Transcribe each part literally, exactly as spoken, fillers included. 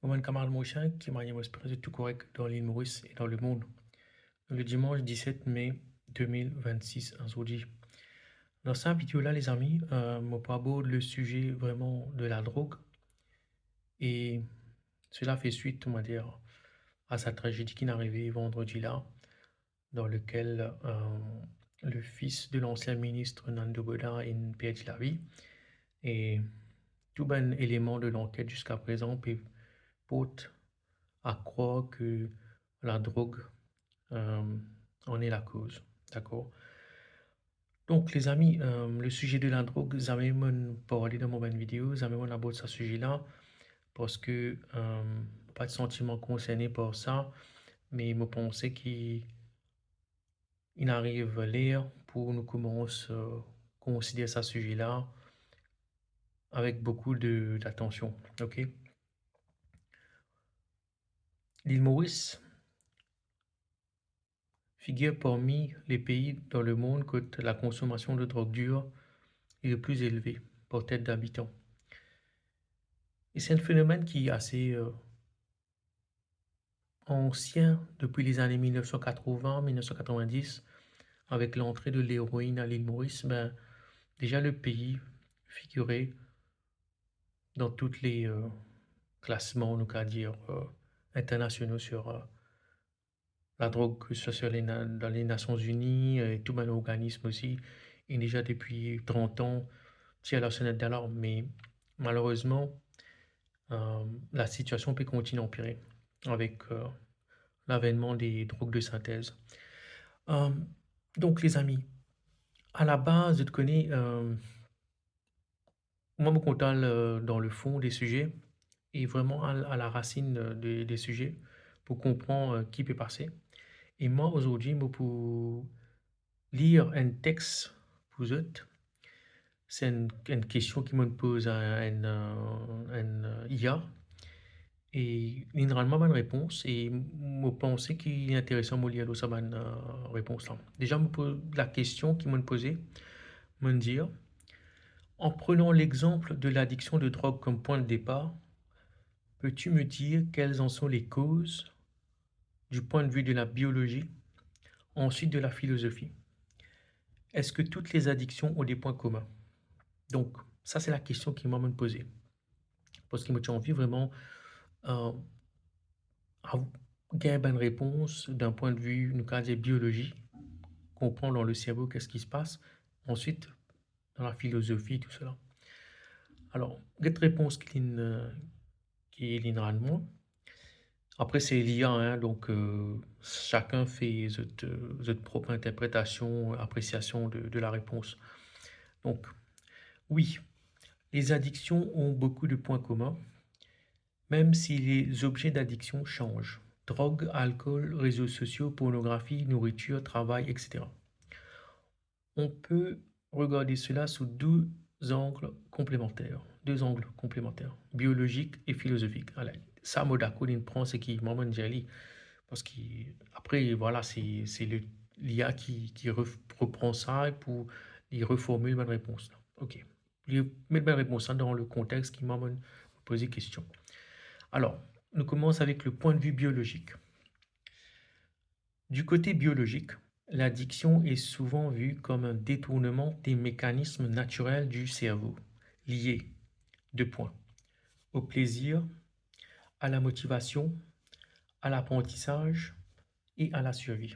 Kouma enn kamarad mo dir, ki manier mo espere zot tou korek dan Lil Moris e dan lemond. Le dimanch diset me de mil vennsis, azordi. Dan sa video la, lezami, euh, mo pou abord le size vreman de ladrog. E sela fer swit, on va dir, a sa tragedi ki'nn arive vandredi la, dan lekel, euh, le fis de lansien minis Nando Bodhar inn perdi lavi. E tou bann eleman de lanket ziska prezan pe port a krwar ke ladrog, euh, ann e lakoz. Dakor? Donk, lezami, euh, le size de ladrog, zame mo'nn parle dan mo bann video, zame mo'nn abord sa size la, parski, euh, mo pa ti santi mwa konserne par sa, me mo panse ki inn ariv ler pou nou koumans, euh, konsider sa size la avek boukou de, datansion, ok? Lil Moris figir parmi le pei dan lemond kot la konsomasion de drog dir est le pli elve par tet dabitan. E se enn fenomenn ki ase, euh, ansien, depi lezane mil nef san katrovin, mil nef san katrevin-dis, avek lantre de leroinn a Lil Moris, ben, deza le pei figire dan tout le, euh, klasman, nou kav dir, euh, internasional sir, euh, ladrog, ke se swa sir le na-, dan le Nasion Ini, euh, e tou bann organism osi, e deza depi trant an, tir lasonet dalarm. Me malerezman, euh, lasitiasion pe kontigne anpire avek, euh, lavenman de drog de sintez. Euh, donk, lezami, a la baz, zot kone, euh, mwa, mo kontan al, euh, dan le fon de size e vreman al a la rasinn, euh, de, de size pou konpran, euh, ki pe pase. E mwa, azordi, mo pou lir enn text pou zot. Se enn, enn kestion ki mo'nn poz a enn, euh, enn, euh, I A. E linn rann mwa bann repons, e mo panse ki li interesan mo lir lor sa bann, euh, repons la. Deza, mo poz la kestion ki mo'nn poze, mo'nn dir, en prenant l'exemple de l'addiction de drogue comme point de départ, peux-tu me dire quelles en sont les causes du point de vue de la biologie, ensuite de la philosophie ? Est-ce que toutes les addictions ont des points communs ? Donk, sa se la kestion ki mwa mo'nn poze. Parski mo ti anvi vreman, euh, av-, gagn bann repons d'un point de vue, nou kav dir, biolozi, konpran dan le servo qu'est-ce qui se passe, ensuite dan la filozofi, tou sela. Alor, get repons ki linn, euh, ki linn rann mwa. Apre, se l'I A, hein, donk, euh, sakenn fer zot, euh, zot prop interpretasion, apresiasion de, de la repons. Donk, oui, les addictions ont beaucoup de points communs, même si les objets d'addiction changent. Drogue, alcool, réseaux sociaux, pornographie, nourriture, travail, et cetera. On peut regarder cela sous deux angles complémentaires, deux angles complémentaires, biologique et philosophique. Ala, sa mo dakor, linn pran seki mwa mo'nn dir li. Parski apre, vwala, se, se le, l'I A ki, ki ref-, repran sa pou li reformil bann repons la. Ok. Li met bann repons la dan le kontex ki mwa mo'nn poze kestion. Alor, nou koumans avek le point de vue biologique. Du côté biologique, l'addiction est souvent vue comme un détournement des mécanismes naturels du cerveau, liés, deux points, au plaisir, à la motivation, à l'apprentissage et à la survie.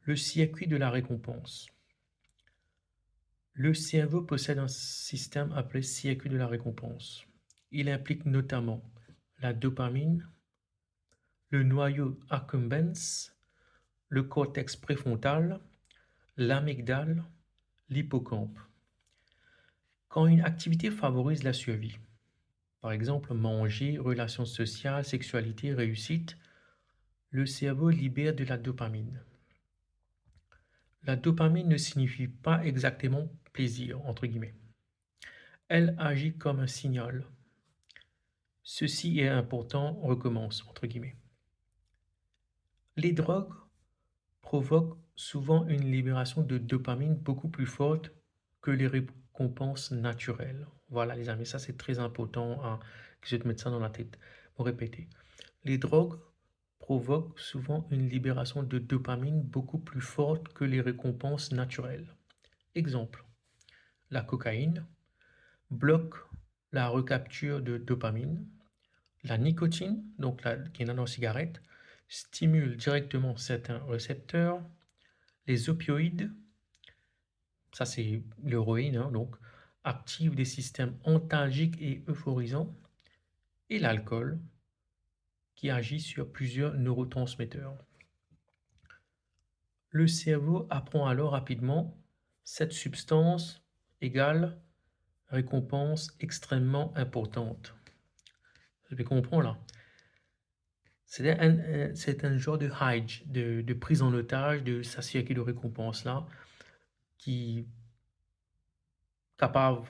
Le circuit de la récompense. Le cerveau possède un système appelé circuit de la récompense. Il implique notamment la dopamine, le noyau accumbens, le cortex préfrontal, l'amygdale, l'hippocampe. Quand une activité favorise la survie, par exemple manger, relations sociales, sexualité, réussite, le cerveau libère de la dopamine. La dopamine ne signifie pas exactement plaisir, entre guillemets. Elle agit comme un signal. Ceci est important, recommence, entre guillemets. Les drogues provoquent souvent une libération de dopamine beaucoup plus forte que les récompenses naturelles. Voilà, lezami, sa se tre inportan, hein, ki zot met sa dan latet. Mo repete. Les drogues provoquent souvent une libération de dopamine beaucoup plus forte que les récompenses naturelles. Exemple, la cocaïne bloque la recapture de dopamine. La nicotine, donc la, ki ena dan sigaret, stimule directement certains récepteurs. Les opioïdes, sa se l'héroïne, hein, donc, activent des systèmes antalgiques et euphorisants. Et l'alcool, qui agit sur plusieurs neurotransmetteurs. Le cerveau apprend alors rapidement cette substance égale récompense extrêmement importante. Zot pe konpran la. C'est un, un, c'est un genre de high, de, de prise en otage de sa circuit de récompense la, ki kapav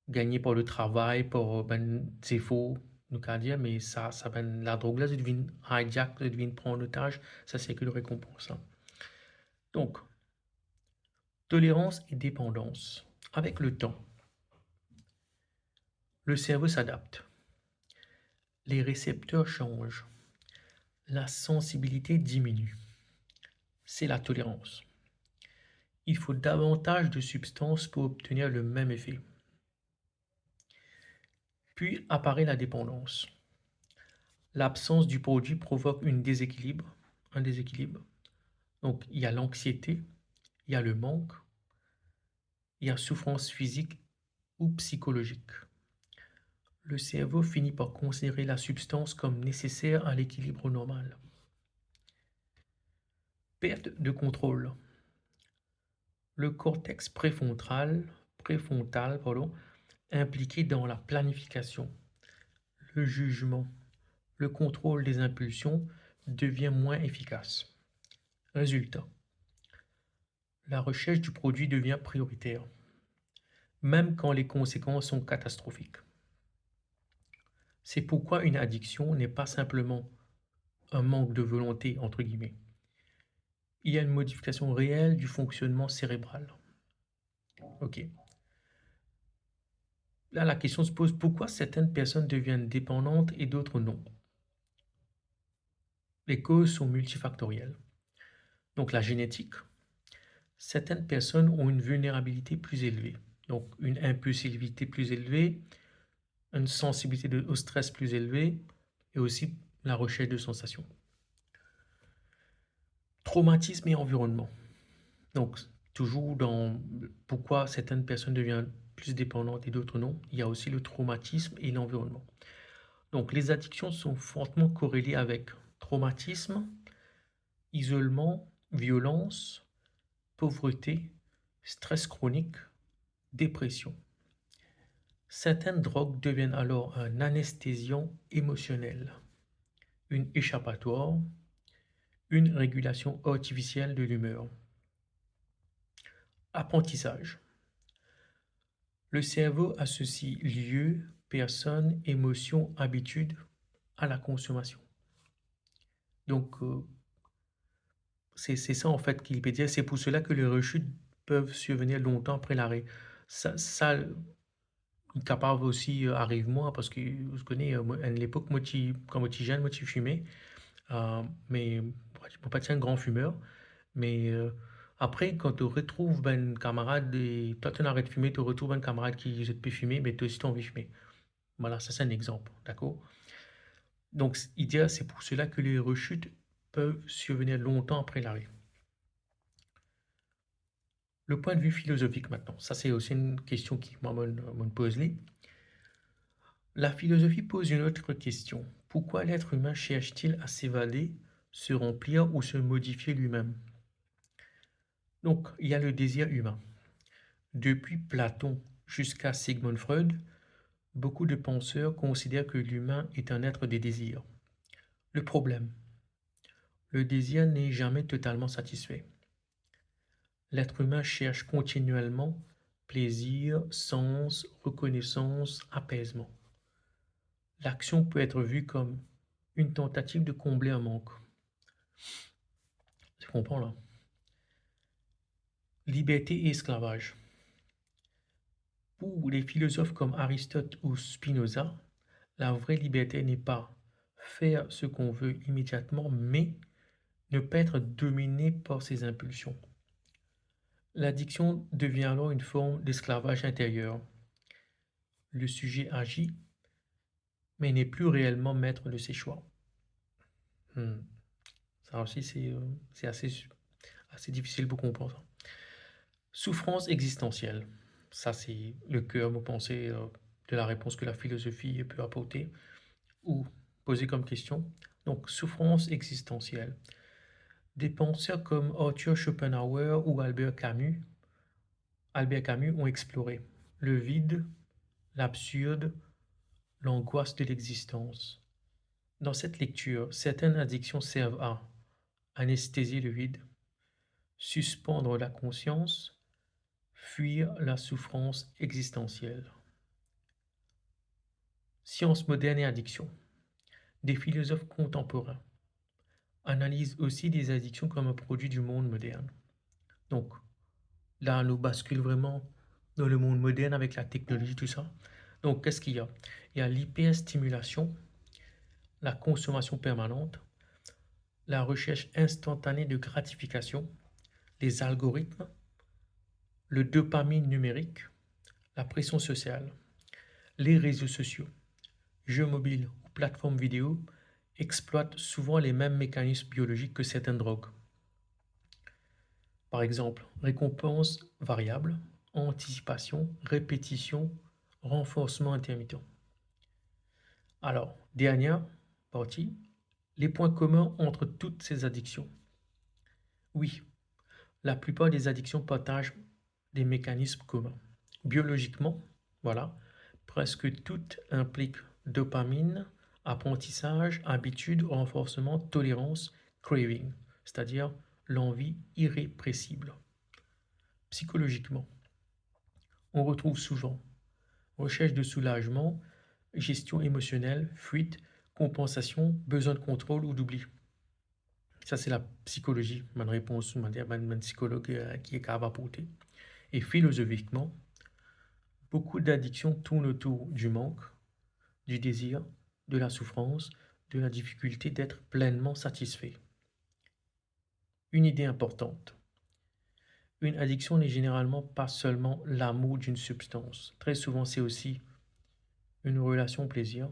gagne par le travay, par bann zefor, nou kapav dir, me sa, sa bann ladrog la, zot vinn hijack, zot vinn pran an otaz sa circuit de récompense la. Donc, tolérance et dépendance. Avec le temps, le cerveau s'adapte. Les récepteurs changent. La sensibilité diminue. C'est la tolérance. Il faut davantage de substances pour obtenir le même effet. Puis apparaît la dépendance. L'absence du produit provoque une déséquilibre, un déséquilibre. Donc, il y a l'anxiété, il y a le manque, il y a souffrance physique ou psychologique. Le cerveau finit par considérer la substance comme nécessaire à l'équilibre normal. Perte de contrôle. Le cortex préfrontal, préfrontal, pardon, impliqué dans la planification, le jugement, le contrôle des impulsions, devient moins efficace. Résultat, la recherche du produit devient prioritaire, même quand les conséquences sont catastrophiques. C'est pourquoi une addiction n'est pas simplement un manque de volonté, entre guillemets. Il y a une modification réelle du fonctionnement cérébral. Ok. Là, la question se pose, pourquoi certaines personnes deviennent dépendantes et d'autres non ? Les causes sont multifactorielles. Donc, la génétique. Certaines personnes ont une vulnérabilité plus élevée, donc une impulsivité plus élevée, une sensibilité de, au stress plus élevée et aussi la recherche de sensations. Traumatisme et environnement. Donc, toujours dans pourquoi certaines personnes deviennent plus dépendantes et d'autres non, il y a aussi le traumatisme et l'environnement. Donc, les addictions sont fortement corrélées avec traumatisme, isolement, violence, pauvreté, stress chronique, dépression. Certaines drogues deviennent alors un anesthésiant émotionnel, une échappatoire, une régulation artificielle de l'humeur. Apprentissage. Le cerveau associe lieu, personne, émotion, habitude à la consommation. Donc, euh, c'est, c'est ça en fait ki pe dir. C'est pour cela que les rechutes peuvent survenir longtemps après l'arrêt. Sa, sa, li kapav osi, euh, ariv mwa, parski, ou kone, euh, mwa, enn lepok, mwa ti, kan mwa ti zenn, mwa ti fime, euh, me mwa pa ti enn gran fimer, me, euh, apre, kan to retrouv bann kamarad, e twa to aret fime, to retrouv bann kamarad ki zot pe fime, be twa osi to anvi fime. Voilà, ça c'est un exemple, d'accord ? Donc, il dit, c'est pour cela que les rechutes peuvent survenir longtemps après l'arrêt. Le point de vue philosophique maintenant. Ça, c'est aussi une question ki mwa, mo, mo poz li. La philosophie pose une autre question. Pourquoi l'être humain cherche-t-il à s'évader, se remplir ou se modifier lui-même ? Donc, il y a le désir humain. Depuis Platon jusqu'à Sigmund Freud, beaucoup de penseurs considèrent que l'humain est un être de désir. Le problème, le désir n'est jamais totalement satisfait. L'être humain cherche continuellement plaisir, sens, reconnaissance, apaisement. L'action peut être vue comme une tentative de combler un manque. Tu comprends là ? Liberté et esclavage. Pour les philosophes comme Aristote ou Spinoza, la vraie liberté n'est pas faire ce qu'on veut immédiatement, mais ne pas être dominé par ses impulsions. L'addiction devient alors une forme d'esclavage intérieur. Le sujet agit, mais n'est plus réellement maître de ses choix. Hmm. Ça aussi, c'est, euh, c'est assez, assez difficile pour comprendre ça. Souffrance existentielle. Ça, c'est le cœur, vous pensez, euh, de la réponse que la philosophie peut apporter ou poser comme question. Donc, souffrance existentielle. Des penseurs comme Arthur Schopenhauer ou Albert Camus, Albert Camus ont exploré le vide, l'absurde, l'angoisse de l'existence. Dans cette lecture, certaines addictions servent à anesthésier le vide, suspendre la conscience, fuir la souffrance existentielle. Science moderne et addiction. Des philosophes contemporains analysent aussi les addictions comme un produit du monde moderne. Donc, là, on bascule vraiment dans le monde moderne avec la technologie, tout ça. Donc, qu'est-ce qu'il y a ? Il y a l'hyperstimulation, la consommation permanente, la recherche instantanée de gratification, les algorithmes, le dopamine numérique, la pression sociale, les réseaux sociaux, jeux mobiles ou plateformes vidéo exploitent souvent les mêmes mécanismes biologiques que certaines drogues. Par exemple, récompense variable, anticipation, répétition, renforcement intermittent. Alors, dernière partie, les points communs entre toutes ces addictions. Oui, la plupart des addictions partagent des mécanismes communs. Biologiquement, voilà, presque toutes impliquent dopamine, apprentissage, habitude, renforcement, tolérance, craving, c'est-à-dire l'envie irrépressible. Psychologiquement, on retrouve souvent recherche de soulagement, gestion émotionnelle, fuite, compensation, besoin de contrôle ou d'oubli. Ça, c'est la psychologie, ma réponse, ma, ma, ma psychologue, euh, qui est capable d'apporter. Et philosophiquement, beaucoup d'addictions tournent autour du manque, du désir, de la souffrance, de la difficulté d'être pleinement satisfait. Une idée importante. Une addiction n'est généralement pas seulement l'amour d'une substance. Très souvent, c'est aussi une relation au plaisir,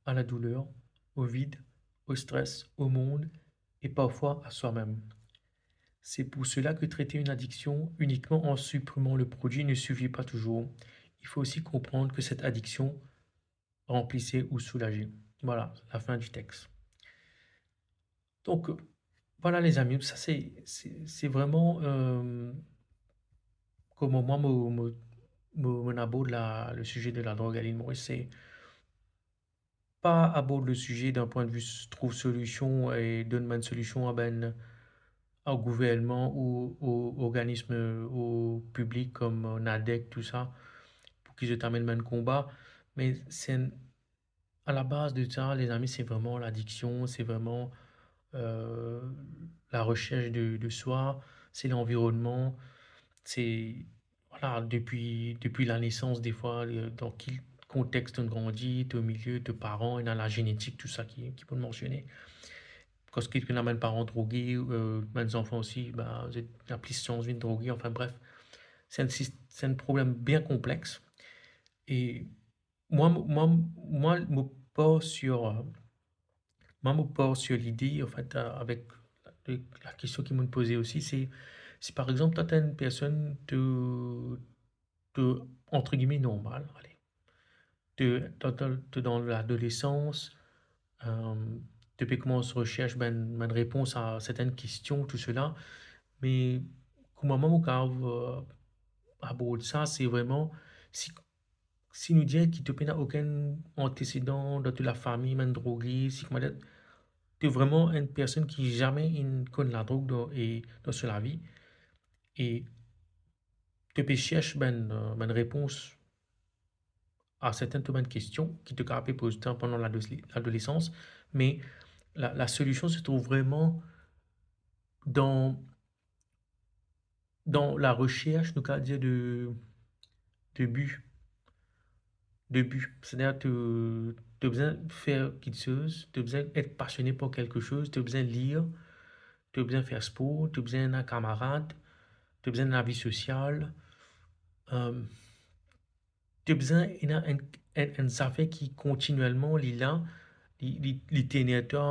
à la douleur, au vide, au stress, au monde et parfois à soi-même. C'est pour cela que traiter une addiction uniquement en supprimant le produit ne suffit pas toujours. Il faut aussi comprendre que cette addiction remplissait ou soulageait. Voilà, la fin du texte. Donc, euh, voilà, les amis, ça, c'est, c'est, c'est vraiment, euh, comment moi, mo, mo, mo, mo abord la, le sujet de la drogue à l'île Maurice, c'est pas aborder le sujet d'un point de vue s-, trouver solution et donner une solution à, ben, au gouvernement ou au organisme, au public comme, euh, Nadec, tout ça, pour qu'ils amènent le même combat. Mais c'est un, à la base de ça, les amis, c'est vraiment l'addiction, c'est vraiment, euh, la recherche de, de soi, c'est l'environnement, c'est, voilà, depuis, depuis la naissance, des fois, euh, dans quel contexte on grandit, ton milieu, tes parents, et dans la génétique, tout ça qui, qui peut mentionner. Parce que quand on a un parent drogué, euh, un enfant aussi, ben, il a plus de chances d'être drogué, enfin bref. C'est un syst-, c'est un problème bien complexe. Et moi, mo, moi, moi, mo par sur, euh, moi, mo par sur l'idée, en fait, euh, avec la, la question ki mo'nn poze osi, c'est, si par exemple, toi, t'es une personne de, de, entre guillemets, normale, allez, de, de, de, de dans l'adolescence, euh, to pe koumans recherche, ben, ben, réponse à certaines questions, tout cela, mais kouma mwa mo kav, euh, abord sa, c'est vraiment si si nou dir ki to pena okenn antesedan dan to lafami, bann droge, si kouma dir, to vreman enn personn ki zame inn konn ladrog dan, e dan so lavi, e to pe cherch bann, euh, bann repons a sertin to bann kestion ki to kapav pe poz twa pandan lado-, ladolesans, me la, la solision se trouv vreman dan dan la recherche, nou kapav dir, de, de bi. de bi. Setadir, to, to bizin fer kiksoz, to bizin et pasione par kiksoz, to bizin lir, to bizin fer spor, to bizin ena kamarad, to bizin ena lavi sosial. Euh, to bizin ena enn, enn, enn zafer ki kontinielman, li la, li, li, li tene twa,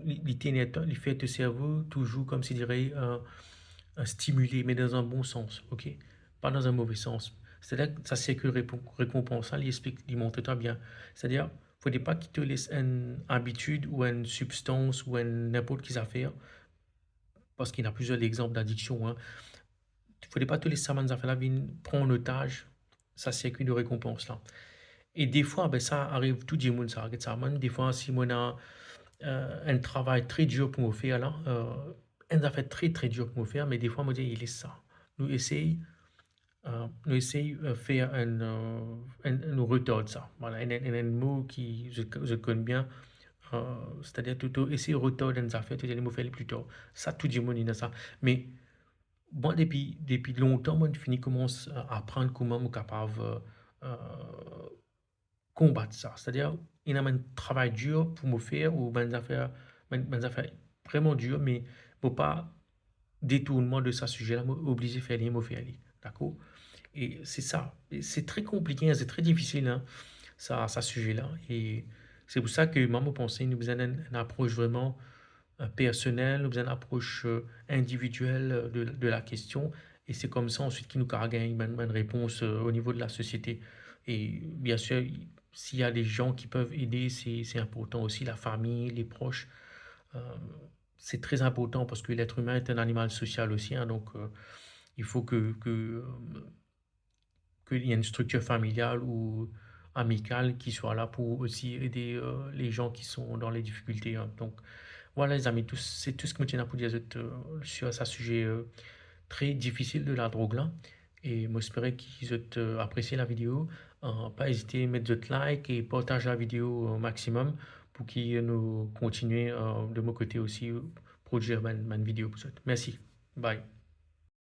li, li tene twa, li fer to servo touzour, koumsi dire, euh, euh, stimile, me dan enn bon sans, ok? Pa dan enn move sans. Setadir, sa sirkil repon-, rekonpans la, li explik, li montre twa bien. Setadir, fode pa ki to les enn abitid ou enn sibstans ou enn ninport ki zafer, parski ena plizier lexanp d'adiksion, hein. Fode pa to les sa bann zafer la vinn pran an otaz sa sirkil de rekonpans la. E defwa, be, sa ariv tou dimoun sa, get sa. Mwa, defwa, si mo ena, euh, enn travay tre dir pou mo fer la, euh, enn zafer tre, tre dir pou mo fer, me defwa, mo dir, les sa. Nou esey, euh, nou esey, euh, fer enn, euh, enn, nou retard sa. Vwala, enn, enn, enn mo ki, zot, zot konn bien, euh, setadir to, to esey retard enn zafer, to dir, mo fer li pli tar. Sa, tou dimoun ena sa. Me, mwa, depi, depi lontan, mo finn koumans, euh, aprann kouma mo kapav, euh, euh, konbat sa. Setadir, ena bann travay dir pou mo fer, ou bann zafer, bann, bann zafer vreman dir, me mo pa detourn mwa de sa size la, mo oblize fer li, mo fer li, dakor? E se sa, e se tre konplike, hein, se tre difisil, hein, sa, sa size la. E se pou sa ke mwa, mo panse nou bizin enn, enn apros vreman, euh, personel, nou bizin enn apros, euh, individiel, euh, de, de la kestion. E se koumsa answit ki nou kapav gagn bann, bann repons, euh, o nivo de la sosiete. E bien sir, s'il y a des gens qui peuvent aider, c'est, c'est important aussi, la famille, les proches. Euh, c'est très important parce que l'être humain est un animal social aussi, hein, donc, euh, il faut que, que, euh, qu'il y ait une structure familiale ou amicale qui soit là pour aussi aider, euh, les gens qui sont dans les difficultés, hein. Donc, voilà, les amis, tout, c'est tout ce que mo ti ena pou dir zot, euh, sur sa size, euh, tre difisil de la drog la. E mo espere ki zot, euh, apresie la video. Euh, pa ezite met zot like e partaz la video, euh, maximum pou ki nou kontinie, euh, de mo kote osi, euh, prodwir bann, bann video pou zot. Mersi. Bye.